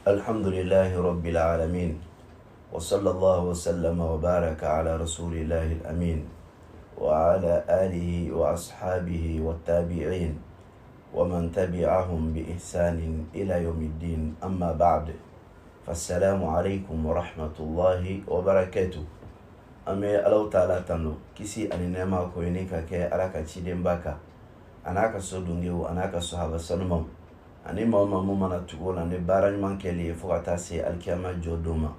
الحمد لله رب العالمين وصلى الله وسلم وبارك على رسول الله الأمين وعلى آله وأصحابه والتابعين ومن تبعهم بإحسان إلى يوم الدين أما بعد فالسلام عليكم ورحمة الله وبركاته. An bɛ Alahu taala tanu, kisi ani nɛɛma ko ɲini ka kɛ Ala ka cidenba kan, a n'a ka so dungew, a n'a ka sahaba sanumaw, ani maa o maa mun mana tugu o la ni baara ɲuman kɛli ye fo ka taa se alikiyama jɔ don ma.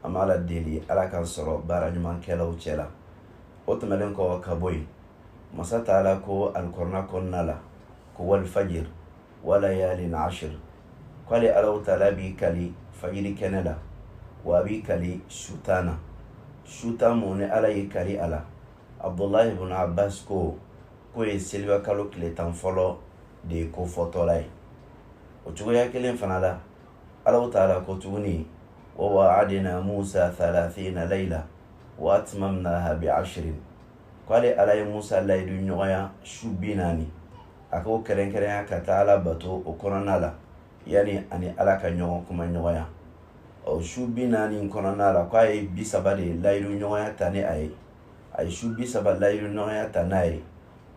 An b'a la deli Ala k'an sɔrɔ baara ɲuman kɛlaw cɛ la. O tɛmɛnen kɔ ka bɔ yen, masa taala ko alikɔrɔna kɔnɔna la ko walfajir walayalin ashir, k'ale Alahu taala b'i kali fajiri kɛnɛ la, wa a b'i kali su tan na. Su tan mun ni Ala y'i kali a la? Abdulahi ibn Abbas ko k'o ye seliba kalo tile 10 fɔlɔ de ye ko fɔtɔla ye. O cogoya kelen fana la, Alahu taala ko tuguni wa wa'adna Musa thalathina layla wa atmamnaha bi ashrin, k'ale Ala ye Musa layidu ɲɔgɔnya su 40, a k'o kɛrɛnkɛrɛnya ka taa Ala bato o kɔnɔna la, yani ani Ala ka ɲɔgɔn kuma ɲɔgɔnya. O su 40 kɔnɔna la, k'a ye 30 de layidu ɲɔgɔnya ta ni a ye, a ye su 30 layidu ɲɔgɔnya ta n'a ye.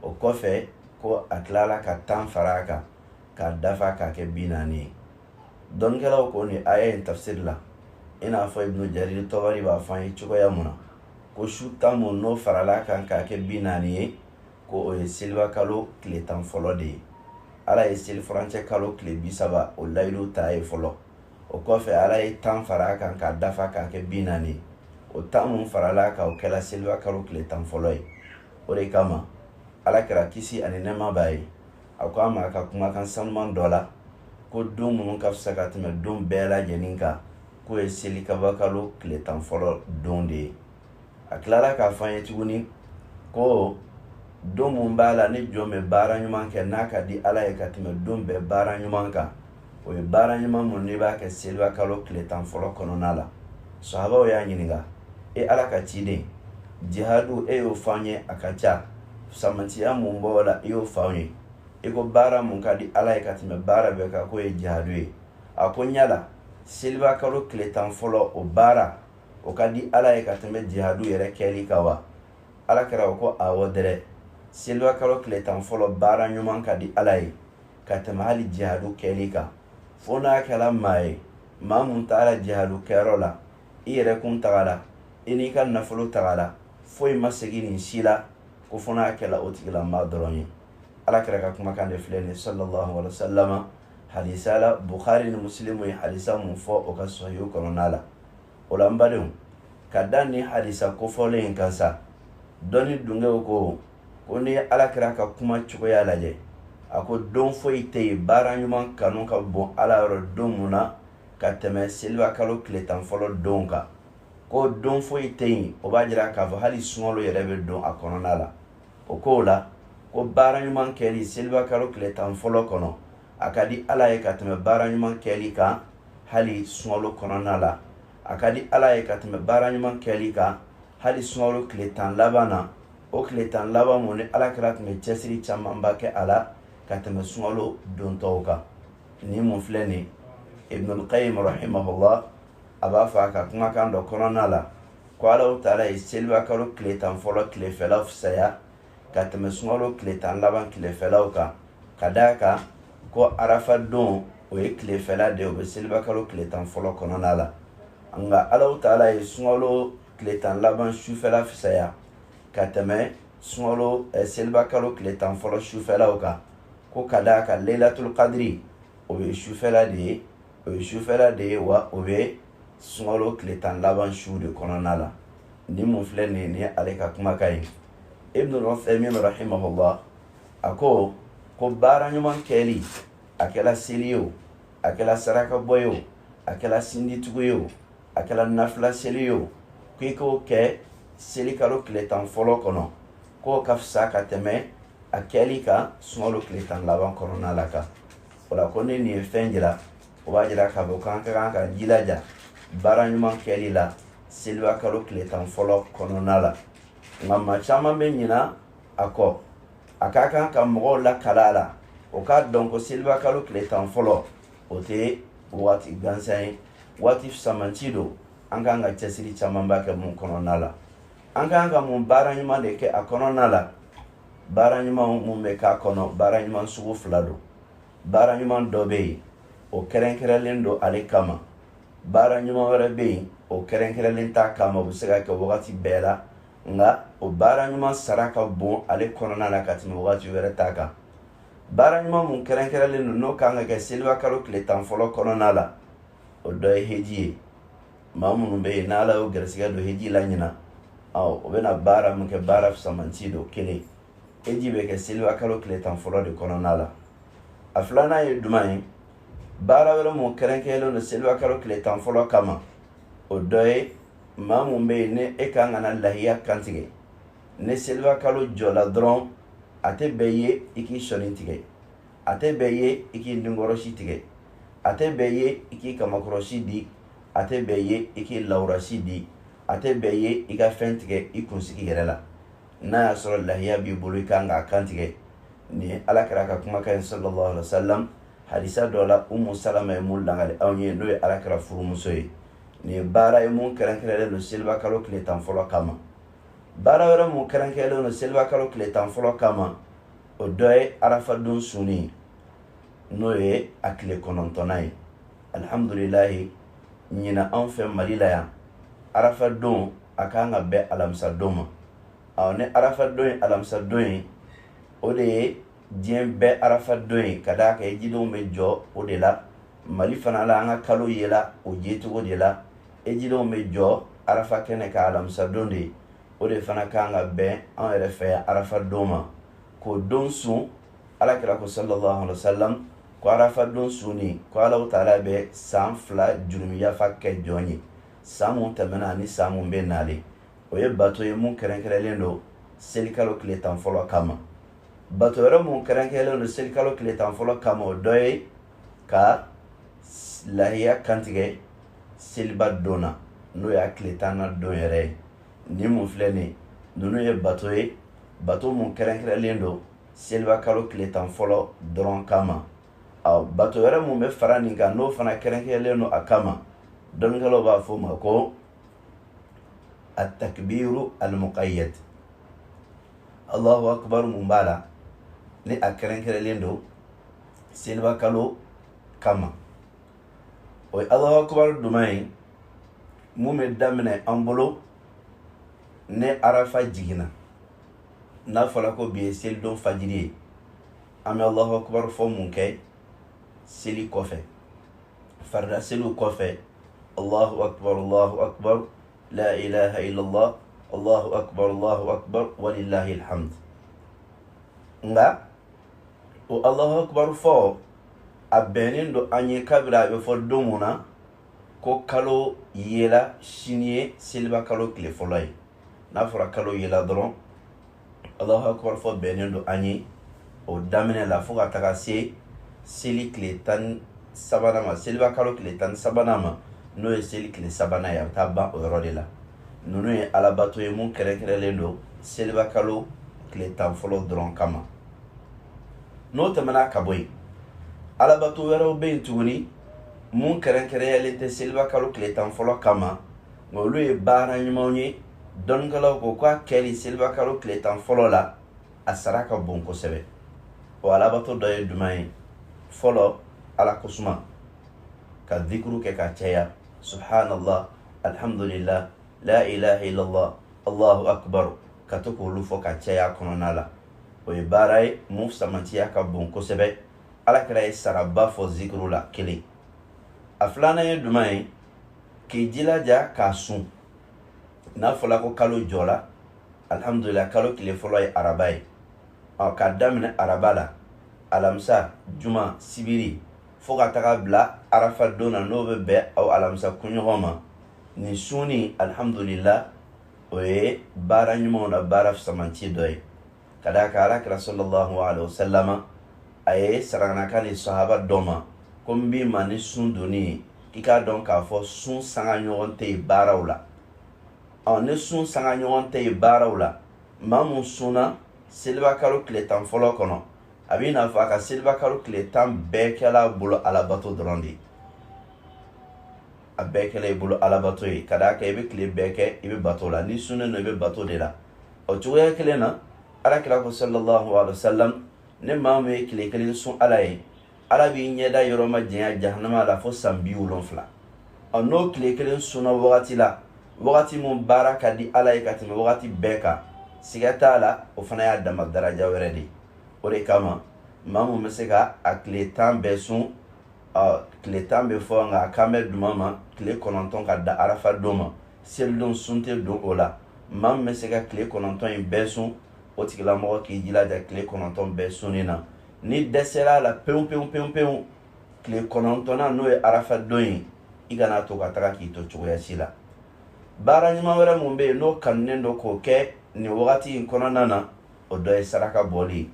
O kɔfɛ ko a tilala ka 10 fara a kan k'a dafa k'a kɛ 40 ye. Dɔnnikɛlaw ko nin aya in tafsiri la, i n'a fɔ Ibnu Jariri Tɔbari b'a fɔ an ye cogoya mun na, ko su 10 mun n'o farala a kan k'a kɛ 40 ye, ko o ye seliba kalo tile 10 fɔlɔ de ye. Ala ye seli furancɛ kalo tile 30 o layidu ta ye fɔlɔ. O kɔfɛ Ala ye 10 fara a kan k'a dafa k'a kɛ 40. O 10 mun farala a kan, o kɛla seliba kalo tile 10 fɔlɔ ye. O de kama Ala kɛra kisi ani nɛɛma b'a ye, a ko a ma a ka kumakan sanuman dɔ la ko don minnu ka fisa ka tɛmɛ don bɛɛ lajɛlen kan, k'o ye selikaba kalo tile 10 fɔlɔ don de ye. A tilala k'a fɔ an ye tuguni ko don mun b'a la ni jɔn bɛ baara ɲuman kɛ n'a ka di Ala ye ka tɛmɛ don bɛɛ baara ɲuman kan, o ye baara ɲuman mun n'i b'a kɛ seliba kalo tile 10 fɔlɔ kɔnɔna la. Sahabaw y'a ɲininka, e Ala ka ciden, jihadu e y'o fɔ an ye a ka ca, samantiya mun b'o la i y'o fɔ an ye, i ko baara mun ka di Ala ye ka tɛmɛ baara bɛɛ kan k'o ye jihadu ye. A ko ɲala seliba kalo tile 10 fɔlɔ o baara o ka di Ala ye ka tɛmɛ jihadu yɛrɛ kɛli kan wa? Ala kɛra o ko awɔ dɛrɛ, seliba kalo tile 10 fɔlɔ baara ɲuman ka di Ala ye ka tɛmɛ hali jihadu kɛli kan, fo n'a kɛra maa ye maa mun taara jihadu kɛyɔrɔ la, i yɛrɛ kun tagala, i n'i ka nafolo tagala, foyi ma segin nin si la, ko fo n'a kɛla o tigilamaa dɔrɔn ye. Ala kɛra ka kumakan de filɛ nin sallallahu alaihi wasallam hadisa la, Bukhari ni Muslimu ye hadisa mun fɔ o ka sahihu kɔnɔna la. O la n badenw, ka da ni hadisa kofɔlen in kan sa, dɔnni dungew ko ko n'i ye Ala kɛra ka kuma cogoya lajɛ, a ko don foyi tɛ yen baara ɲuman kanu ka bon Ala yɔrɔ don mun na ka tɛmɛ seliba kalo tile 10 fɔlɔ don kan, ko don foyi tɛ yen, o b'a jira k'a fɔ hali sunkalo yɛrɛ bɛ don a kɔnɔna la. O k'o la ko baara ɲuman kɛli seliba kalo tile 10 fɔlɔ kɔnɔ a ka di Ala ye ka tɛmɛ baara ɲuman kɛli kan hali sunkalo kɔnɔna la, a ka di Ala ye ka tɛmɛ baara ɲuman kɛli kan hali sunkalo tile 10 laban na, o tile 10 laban mun ni Ala kɛra tun bɛ cɛsiri camanba kɛ a la ka tɛmɛ sunkalo dontɔw kan. Ni mun filɛ nin, Ibnul Qayyim rahimahullah a b'a fɔ a ka kumakan dɔ kɔnɔna la ko Alahu taala ye seliba kalo tile 10 fɔlɔ tilefɛlaw fisaya ka tɛmɛ sunkalo tile 10 laban tilefɛlaw kan, ka d'a kan ko arafa don o ye tilefɛla de ye, o bɛ seliba kalo tile 10 fɔlɔ kɔnɔna la. Nka Alahu taala ye sunkalo tile 10 laban sufɛla fisaya ka tɛmɛ sunkalo seliba kalo tile 10 fɔlɔ sufɛlaw kan, ko ka d'a kan Laylatul Qadri o ye sufɛla de ye, o ye sufɛla de ye, wa o bɛ sunkalo tile 10 laban su de kɔnɔna la. Ni mun filɛ nin ye, nin ye ale ka kumakan ye. Ibn Uthaymin rahimahullah a ko ko baara ɲuman kɛli, a kɛla seli ye o, a kɛla saraka bɔ ye o, a kɛla sinditugu ye o, a kɛla nafila seli ye o, k'i k'o kɛ seli kalo tile 10 fɔlɔ kɔnɔ, k'o ka fisa ka tɛmɛ a kɛli kan sunkalo tile 10 laban kɔnɔna la kan. O la ko ni nin ye fɛn jira, o b'a jira k'a fɔ k'an ka kan ka jilaja baara ɲuman kɛli la seliba kalo tile 10 fɔlɔ kɔnɔna la. Nka maa caman bɛ ɲina a kɔ, a ka kan ka mɔgɔw lakala a la, o k'a dɔn ko seliba kalo tile 10 fɔlɔ o tɛ waati gansan ye, waati fisamanci don. An k'an ka cɛsiri camanba kɛ mun kɔnɔna la, an k'an ka mun baara ɲuman de kɛ a kɔnɔna la. Baara ɲuman mun bɛ k'a kɔnɔ, baara ɲuman sugu fila don. Baara ɲuman dɔ bɛ yen, o kɛrɛnkɛrɛnlen don ale kama. Baara ɲuman wɛrɛ bɛ yen, o kɛrɛnkɛrɛnlen t'a kama, o bɛ se ka kɛ wagati bɛɛ la, nka o baara ɲuman sara ka bon ale kɔnɔna la ka tɛmɛ wagati wɛrɛ ta kan. Baara ɲuman mun kɛrɛnkɛrɛnlen don, n'o kan ka kɛ seliba kalo tile 10 fɔlɔ kɔnɔna la, o dɔ ye heji ye. Maa minnu bɛ yen n'Ala y'o gɛrɛsɛgɛ don heji la ɲina, o bɛna baara min kɛ, baara fisamanci don. Kelen, heji bɛ kɛ seliba kalo tile 10 fɔlɔ de kɔnɔna la. A filanan ye jumɛn ye? Baara wɛrɛ mun kɛrɛnkɛrɛnlen don seliba kalo tile 10 fɔlɔ kama, o dɔ ye maa mun bɛ yen ni e kan ka na lahiya kantigɛ. Ni seliba kalo jɔla dɔrɔn, a tɛ bɛn ye i k'i sɔnni tigɛ, a tɛ bɛn ye i k'i ninkɔrɔsi tigɛ, a tɛ bɛn ye i k'i kamakɔrɔsi di, a tɛ bɛn ye i k'i lawurasi di, a tɛ bɛn ye i ka fɛn tigɛ i kunsigi yɛrɛ la. N'a y'a sɔrɔ lahiya b'i bolo, i kan k'a kantigɛ. Nin ye Ala kira ka kumakan ye sallallahu alaihi wa sallam, hadisa dɔ la, Umu Salama ye mun lakali anw ye, n'o ye Ala kira furumuso ye. Nin ye baara ye mun kɛrɛnkɛrɛnlen don seliba kalo tile 10 fɔlɔ kama. Baara wɛrɛ mun kɛrɛnkɛrɛnlen don seliba kalo tile 10 fɔlɔ kama, o dɔ ye arafa don sunni, n'o ye a tile 9nan ye. Alihamudulilayi, ɲinan anw fɛ Mali la yan, arafa don a kan ka bɛn alamisa don ma. Awɔ, ni arafa don ye alamisa don ye, o de ye diɲɛ bɛɛ arafa don ye, ka d'a kan ejidenw bɛ jɔ o de la. Mali fana la, an ka kalo yela o yecogo de la, ejidenw bɛ jɔ arafa kɛnɛ ka alamisa don de ye. O de fana kan ka bɛn anw yɛrɛ fɛ yan arafa don ma, k'o don sun. Ala kira ko sallallahu alaihi wa sallam ko arafa don sunni, ko Alahu taala bɛ san 2 jurumu yafa kɛ jɔn ye, san mun tɛmɛna ani san mun bɛ nalen. O ye bato ye mun kɛrɛnkɛrɛnlen don selikalo tile 10 fɔlɔ kama. Bato wɛrɛ mun kɛrɛnkɛrɛnlen don selikalo tile 10 fɔlɔ kama, o dɔ ye ka lahiya kantigɛ seliba don na, n'o y'a tile 10nan don yɛrɛ ye. Nin mun filɛ nin, ninnu ye bato ye, bato mun kɛrɛnkɛrɛnlen don seliba kalo tile 10 fɔlɔ dɔrɔn kama. Ɔ, bato wɛrɛ mun bɛ fara nin kan, n'o fana kɛrɛnkɛrɛnlen don a kama, dɔnnikɛlaw b'a fɔ o ma ko at-takbiru al-muqayyad. Allahu akbar mun b'a la ni a kɛrɛnkɛrɛnlen don seliba kalo kama, o ye Allahu akbar duman ye mun bɛ daminɛ an bolo ni arafa jiginna. N'a fɔra ko bi ye selidon fajiri ye, an bɛ Allahu akbar fɔ mun kɛ seli kɔfɛ, farida seliw kɔfɛ? Allahu akbar, Allahu akbar, la ilaha illallah, Allahu akbar, Allahu akbar, walillahi alhamd. Nka o Allahu akbar fɔ, a bɛnnen don an ye kabiri a bɛ fɔ don mun na ko kalo yela, sini ye seliba kalo tile fɔlɔ ye. N'a fɔra kalo yela dɔrɔn, Allahu akbar fɔ bɛnnen don an ye o daminɛ la fo ka taga se seli tile 13nan ma, seliba kalo tile 13nan ma, n'o ye seli tile 3nan ye, a bɛ taa ban o yɔrɔ de la. Ninnu ye alabato ye mun kɛrɛnkɛrɛnlen don seliba kalo tile 10 fɔlɔ dɔrɔn kama. N'o tɛmɛna ka bɔ yen, alabato wɛrɛw bɛ yen tuguni mun kɛrɛnkɛrɛnyalen tɛ seliba kalo tile 10 fɔlɔ kama, nka olu ye baara ɲumanw ye. Dɔnnikɛlaw ko k'a kɛli seliba kalo tile 10 fɔlɔ la, a sara ka bon kosɛbɛ. O alabato dɔ ye jumɛn ye? Fɔlɔ, Ala kosuma, ka zikuru kɛ ka caya, subhanallah, alhamdulillah, la ilaha illallah, Allahu akbar, ka to k'olu fɔ ka caya kɔnɔna la. O ye baara ye mun fisamantiya ka bon kosɛbɛ. Ala kira ye saraba fɔ zikuru la. Kelen. A filanan ye jumɛn ye? K'i jilaja k'a sun. N'a fɔla ko kalo jɔla, alhamdulillah, kalo tile fɔlɔ ye araba ye. Ɔ, k'a daminɛ araba la, alamisa, juma, sibiri, fo ka taga bila arafa don na, n'o bɛ bɛn aw alamisa kunɲɔgɔn ma, nin sunni, alhamdulillah, o ye baara ɲumanw na baara fisamanci dɔ ye, ka d'a kan Ala kira sallallahu alaihi wasallam a ye sarakanakan ni sahaba dɔ ma ko n b'i ma ni sun donni ye, k'i k'a dɔn k'a fɔ sun sanga ɲɔgɔn tɛ yen baaraw la. Ɔ, ni sun sanga ɲɔgɔn tɛ yen baaraw la, maa mun sunna seliba kalo tile 10 fɔlɔ kɔnɔ, a b'i n'a fɔ a ka seliba kalo tile 10 bɛɛ kɛla bolo alabato dɔrɔn de ye. A bɛɛ kɛla i bolo alabato ye, ka d'a kan i bɛ tile bɛɛ kɛ i bɛ bato la. N'i sunnen don, i bɛ bato de la. O cogoya kelen na, Ala kira ko sallallahu alaihi wa sallam, ni maa min ye tile kelen sun Ala ye, Ala b'i ɲɛda yɔrɔ ma janya jahanama la fo san 70. Ɔ, n'o tile kelen sunna wagati la, wagati mun baara ka di Ala ye ka tɛmɛ wagati bɛɛ kan, siga t'a la, o fana y'a dama daraja wɛrɛ de ye. O de kama, maa mun bɛ se ka a tile 10 bɛɛ sun, ɔ, tile 10 bɛ fɔ, nka a kan bɛ duma ma tile 9 ka da Arafa don ma, selidon sun tɛ don o la. Maa min bɛ se ka tile 9 in bɛɛ sun, o tigilamɔgɔ k'i jilaja tile 9 bɛɛ sunni na. Ni dɛsɛra a la pewu pewu pewu pewu, tile 9nan, n'o ye Arafa don ye, i kana to ka taga k'i to cogoya si la. Baara ɲuman wɛrɛ mun bɛ yen n'o kanunen don k'o kɛ nin wagati in kɔnɔna na, o dɔ ye saraka bɔli ye,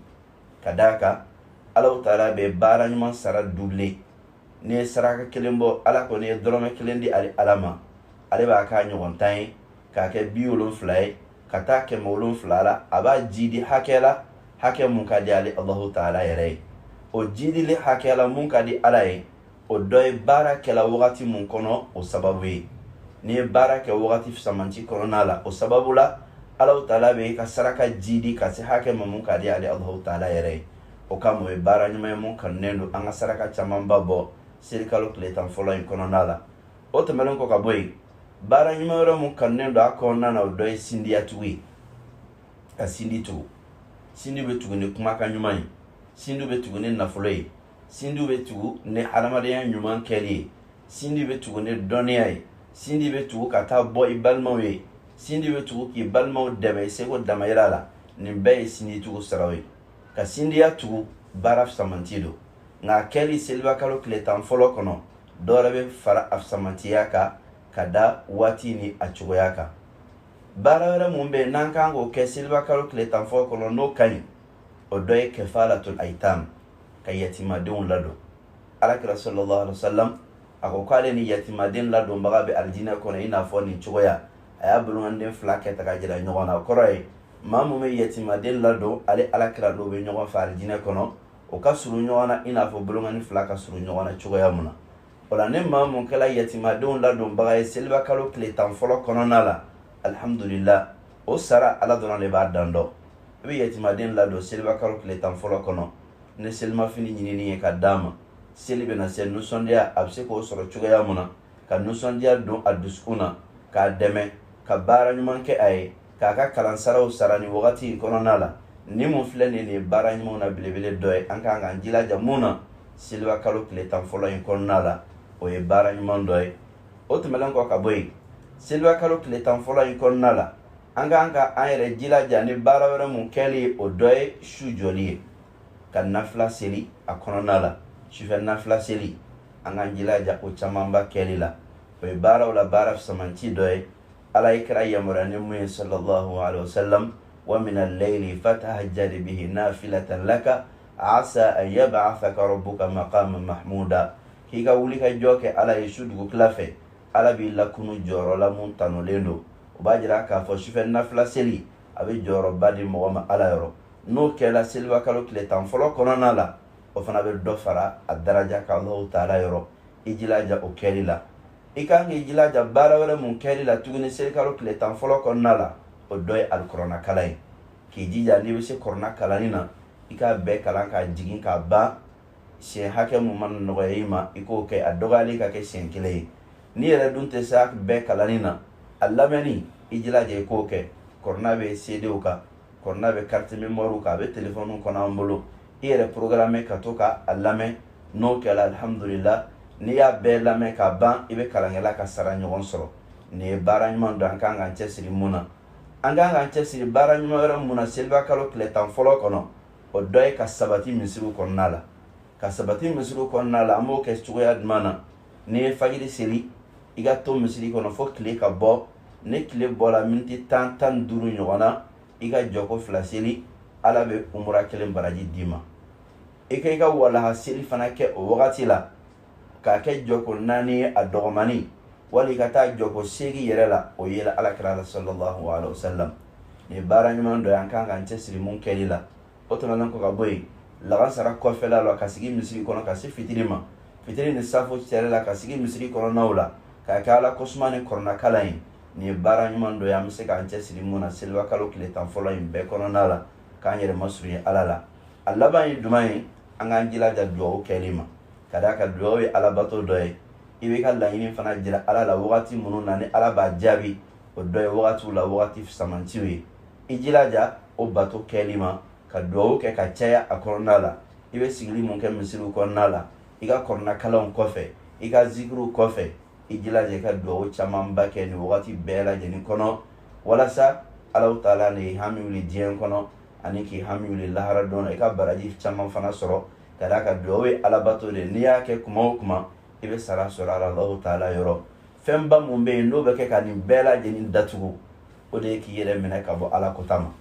ka d'a kan Alahu taala bɛ baara ɲuman sara doublé. N'i ye saraka kelen bɔ, Ala kɔni ye dɔrɔmɛ kelen di ale Ala ma, ale b'a k'a ɲɔgɔn 10 ye, k'a kɛ 70 ye, ka taa 700 la. A b'a jidi hakɛ la, hakɛ mun ka di ale Alahu taala yɛrɛ ye. O jidili hakɛ la mun ka di Ala ye, o dɔ ye baara kɛla wagati mun kɔnɔ, o sababu ye. N'i ye baara kɛ wagati fisamanci kɔnɔna la, o sababu la Alahu taala bɛ i ka saraka jidi ka se hakɛ ma mun ka di ale Alahu taala yɛrɛ ye. O kama, o ye baara ɲuman ye mun kanunen don an ka saraka camanba bɔ selikalo tile 10 fɔlɔ in kɔnɔna la. O tɛmɛnen kɔ ka bɔ yen, baara ɲuman wɛrɛ mun kanunen don a kɔnɔna na, o dɔ ye sindiyatugu ye, ka sindi tugu. Sindi bɛ tugu ni kumakan ɲuman ye, sindi bɛ tugu ni nafolo ye, sindi bɛ tugu ni hadamadenya ɲuman kɛli ye, sindi bɛ tugu ni dɔnniya ye, sindi bɛ tugu ka taa bɔ i balimaw ye, sindi bɛ tugu k'i balimaw dɛmɛ i seko damayira la. Nin bɛɛ ye sindi tugu siraw ye. Ka sindiya tugu, baara fisamanti don, nka a kɛli selibakalo tile 10 fɔlɔ kɔnɔ, dɔwɛrɛ bɛ fara a fisamantiya kan ka da waati ni a cogoya kan. Baara wɛrɛ mun bɛ yen n'an kan k'o kɛ selibakalo tile 10 fɔlɔ kɔnɔ, n'o ka ɲi, o dɔ ye kɛfalatul aitam, ka yatimadenw ladon. Alakira sallallahu alaihi wasallam a ko k'ale ni yatimaden ladonbaga bɛ alijinɛ kɔnɔ i n'a fɔ nin cogoya. A y'a bolonkɔniden fila kɛ ta ka jira ɲɔgɔn na. O kɔrɔ ye, maa mun bɛ yatimaden ladon, ale Alakira n'o bɛ ɲɔgɔn fɛ alijinɛ kɔnɔ, o ka surun ɲɔgɔn na i n'a fɔ bolonkɔni fila ka surun ɲɔgɔn na cogoya mun na. O la, ni maa mun kɛla yatimadenw ladonbaga ye selibakalo tile 10 fɔlɔ kɔnɔna la, alhamdulillah, o sara, Ala dɔrɔn de b'a dan dɔn. I bɛ yatimaden ladon selibakalo tile 10 fɔlɔ kɔnɔ ni selimafini ɲinini ye ka d'a ma, seli bɛna se, nisɔndiya a bɛ se k'o sɔrɔ cogoya mun na, ka nisɔndiya don a dusukun na, k'a dɛmɛ ka baara ɲuman kɛ a ye, k'a ka kalansaraw sara nin wagati in kɔnɔna la. Ni mun filɛ nin ye baara ɲumanw na belebele dɔ ye an kan k'an jilaja mun na seliba kalo tile 10 fɔlɔ in kɔnɔna la, o ye baara ɲuman dɔ ye. O tɛmɛnen kɔ ka bɔ yen, seliba kalo tile 10 fɔlɔ in kɔnɔna la, an kan ka an yɛrɛ jilaja ni baara wɛrɛ mun kɛli ye, o dɔ ye su jɔli ye, ka nafila seli a kɔnɔna la, sufɛ nafila seli. An k'an jilaja o camanba kɛli la. O ye baaraw la baara fisamanci dɔ ye. Ala ye kira yamaruya ni mun ye sallallahu alaihi wasallam: wa min al-layli fatahajjad bihi nafilatan laka asa an yab'athaka rabbuka maqaman mahmuda. K'i ka wuli ka jɔ kɛ Ala ye su dugutila fɛ, Ala b'i lakunu jɔyɔrɔ la mun tanulen don. O b'a jira k'a fɔ sufɛ nafila seli, a bɛ jɔyɔrɔba di mɔgɔ ma Ala yɔrɔ. N'o kɛra seliba kalo tile 10 fɔlɔ kɔnɔna la, o fana bɛ dɔ fara a daraja kan Alahu taala yɔrɔ. I jilaja o kɛli la. I kan k'i jilaja baara wɛrɛ mun kɛli la tuguni selikalo tile 10 fɔlɔ kɔnɔna la, o dɔ ye alikɔrɔna kalan ye. K'i jija, n'i bɛ se kɔrɔna kalanni na, i k'a bɛɛ kalan k'a jigin k'a ban. Siɲɛ hakɛ mun mana nɔgɔya i ma, i k'o kɛ, a dɔgɔyalen ka kɛ siɲɛ kelen ye. N'i yɛrɛ dun tɛ se a bɛɛ kalanni na, a lamɛnni, i jilaja i k'o kɛ. Kɔrɔna bɛ CDw kan, kɔrɔna bɛ carte mémoire kan, a bɛ téléphone kɔnɔ an bolo. I yɛrɛ programme ka to ka a lamɛn. N'o kɛra, alhamdulillah, n'i y'a bɛɛ lamɛn k'a ban, i bɛ kalankɛla ka sara ɲɔgɔn sɔrɔ. Nin ye baara ɲuman dɔ an kan k'an cɛsiri mun na. An kan k'an cɛsiri baara ɲuman wɛrɛ mun na seliba kalo tile 10 fɔlɔ kɔnɔ, o dɔ ye ka sabati misiriw kɔnɔna la. Ka sabati misiriw kɔnɔna la, an b'o kɛ cogoya jumɛn na? N'i ye fajiri seli, i ka to misiri kɔnɔ fo tile ka bɔ. Ni tile bɔra miniti 10, 15 ɲɔgɔn na, i ka jɔko fila seli, Ala bɛ umura kelen baraji d'i ma. I ka i ka walaha seli fana kɛ o wagati la, k'a kɛ jɔko naani ye a dɔgɔmani, wali i ka taa jɔko 8 yɛrɛ la. O yela Ala kira la sallallahu alaihi wasallam. Nin ye baara ɲuman dɔ ye an kan k'an cɛsiri mun kɛli la. O tɛmɛnen kɔ ka bɔ yen, lagansara kɔfɛla la, ka sigi misiri kɔnɔ ka se fitiri ma, fitiri ni safo cɛrɛ la, ka sigi misiri kɔnɔnaw la. K'a kɛ Ala kosuma ni kuranɛkalan ye. Nin ye baara ɲuman dɔ ye an bɛ se k'an cɛsiri mun na seliba kalo tile 10 fɔlɔ in bɛɛ kɔnɔna la, k'an yɛrɛ masurunya Ala la. A laban ye jumɛn ye? An k'an jilaja duwawu kɛli ma, ka d'a kan duwawu ye alabato dɔ ye. I b'i ka laɲini fana jira Ala la wagati minnu na ni Ala b'a jaabi, o dɔ ye wagatiw la wagati fisamantiw ye. I jilaja o bato kɛli ma, ka duwawu kɛ ka caya a kɔnɔna la. I bɛ sigili mun kɛ misiriw kɔnɔna la, i ka kuranɛkalanw kɔfɛ, i ka zikiriw kɔfɛ, i jilaja i ka duwawu camanba kɛ nin wagati bɛɛ lajɛlen kɔnɔ, walasa Alahu taala n'i hami wuli diɲɛ kɔnɔ ani k'i hami wuli lahara don na, i ka baraji caman fana sɔrɔ. Ka d'a kan duwawu ye alabato de ye, n'i y'a kɛ kuma o kuma i bɛ sara sɔrɔ a la Alahu taala yɔrɔ. Fɛnba mun bɛ yen n'o bɛ kɛ ka nin bɛɛ lajɛlen datugu, o de ye k'i yɛrɛ minɛ ka bɔ Ala kota ma,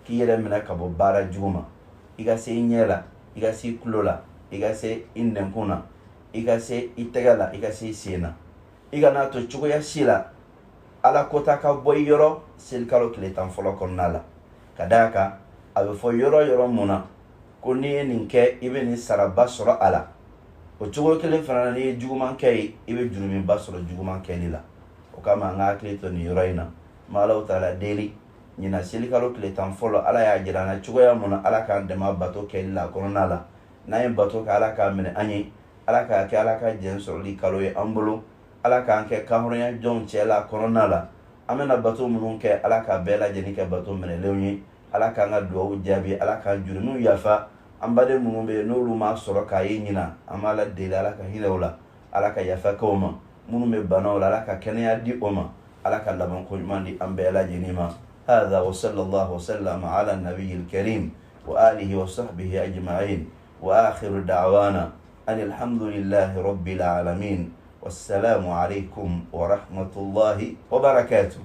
k'i yɛrɛ minɛ ka bɔ baara jugu ma. I ka se i ɲɛ la, i ka se i tulo la, i ka se i nɛnkun na, i ka se i tɛgɛ la, i ka se i sen na. I kana to cogoya si la Ala kota ka bɔ i yɔrɔ selikalo tile 10 fɔlɔ kɔnɔna la. Ka d'a kan a bɛ fɔ yɔrɔ yɔrɔ mun na ko n'i ye nin kɛ i bɛ nin saraba sɔrɔ a la, o cogo kelen fana na n'i ye juguman kɛ ye i bɛ jurumiba sɔrɔ juguman kɛli la. O kama an ka hakili to nin yɔrɔ in na. N bɛ Alahu taala deli ɲinan selikalo tile 10 fɔlɔ, Ala y'a jira an na cogoya mun na, Ala k'an dɛmɛ a bato kɛli la a kɔnɔna la. N'an ye bato kɛ, Ala k'a minɛ an ye, Ala k'a kɛ Ala ka jɛn sɔrɔli kalo ye an bolo, Ala k'an kɛ kanhɔrɔnya jɔnw cɛ la a kɔnɔna la. An bɛna bato minnu kɛ, Ala k'a bɛɛ lajɛlen kɛ bato minɛlenw ye. Ala k'an ka duwawu jaabi, Ala k'an jurumiw yafa. An baden minnu bɛ yen n'olu m'a sɔrɔ k'a ye ɲinan, an b'Ala deli Ala ka hinɛ u la, Ala ka yafa kɛ u ma. Minnu bɛ banaw la, Ala ka kɛnɛya di o ma, Ala ka labanko ɲuman di an bɛɛ lajɛlen ma. Hadha wa sallallahu wa sallama ala nabiyil karim wa alihi wa sahbihi ajma'in wa akhiru da'wana anil hamdulillahi rabbil alamin. Wassalamu alaikum wa rahmatullahi wa barakatuh.